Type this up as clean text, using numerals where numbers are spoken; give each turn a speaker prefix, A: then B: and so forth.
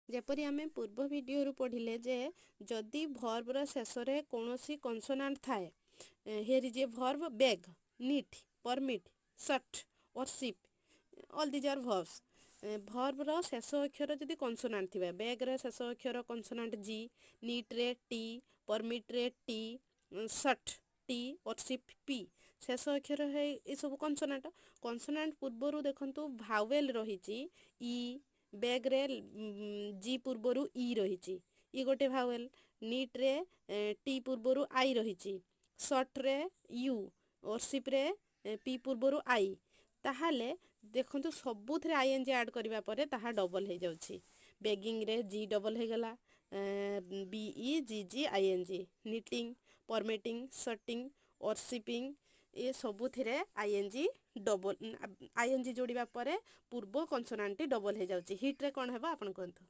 A: ଯେପରି ଆମେ ପୂର୍ବ ଭିଡ଼ିଓରୁ ପଢ଼ିଲେ ଯେ ଯଦି ଭର୍ବର ଶେଷରେ କୌଣସି କନସୋନାଣ୍ଟ ଥାଏ, here is a verb: beg, knit, permit, shut, worship, all these are verbs. ଭର୍ବର ଶେଷ ଅକ୍ଷର ଯଦି କନସୋନାଣ୍ଟ ଥିବେ, ବେଗ୍ରେ ଶେଷ ଅକ୍ଷର କନସୋନାଣ୍ଟ ଜି, ନିଟ୍ରେ ଟି, ପରମିଟ୍ରେ ଟି, ସଟ୍ ଟି, ୱର୍ସିପ୍ ପି, ଶେଷ ଅକ୍ଷର ହେଇ ଏସବୁ କନସୋନାଣ୍ଟ। କନସୋନାଣ୍ଟ ପୂର୍ବରୁ ଦେଖନ୍ତୁ ଭାୱେଲ୍ ରହିଛି ଇ। ବେଗ୍ରେ ଜି ପୂର୍ବରୁ ଇ ରହିଛି, ଇ ଗୋଟେ ଭାୱେଲ୍। ନିଟ୍ରେ ଟି ପୂର୍ବରୁ I ରହିଛି, ସଟ୍ରେ you, ୱର୍ସିପ୍ରେ ପି ପୂର୍ବରୁ I. ତାହେଲେ ଦେଖନ୍ତୁ, ସବୁଥିରେ ଆଇଏନ୍ଜି ଆଡ଼୍ କରିବା ପରେ ତାହା ଡବଲ୍ ହେଇଯାଉଛି। ବେଗିଂରେ ଜି ଡବଲ୍ ହେଇଗଲା, B E G G I N G, knitting, permitting, shutting, worshipping, ଏ ସବୁଥିରେ ଆଇଏନ୍ଜି ଡବଲ୍, ଆଇଏନ୍ଜି ଯୋଡ଼ିବା ପରେ ପୂର୍ବ କନସୋନାଣ୍ଟଟି ଡବଲ୍ ହେଇଯାଉଛି। ହିଟ୍ରେ କ'ଣ ହେବ, ଆପଣ କୁହନ୍ତୁ।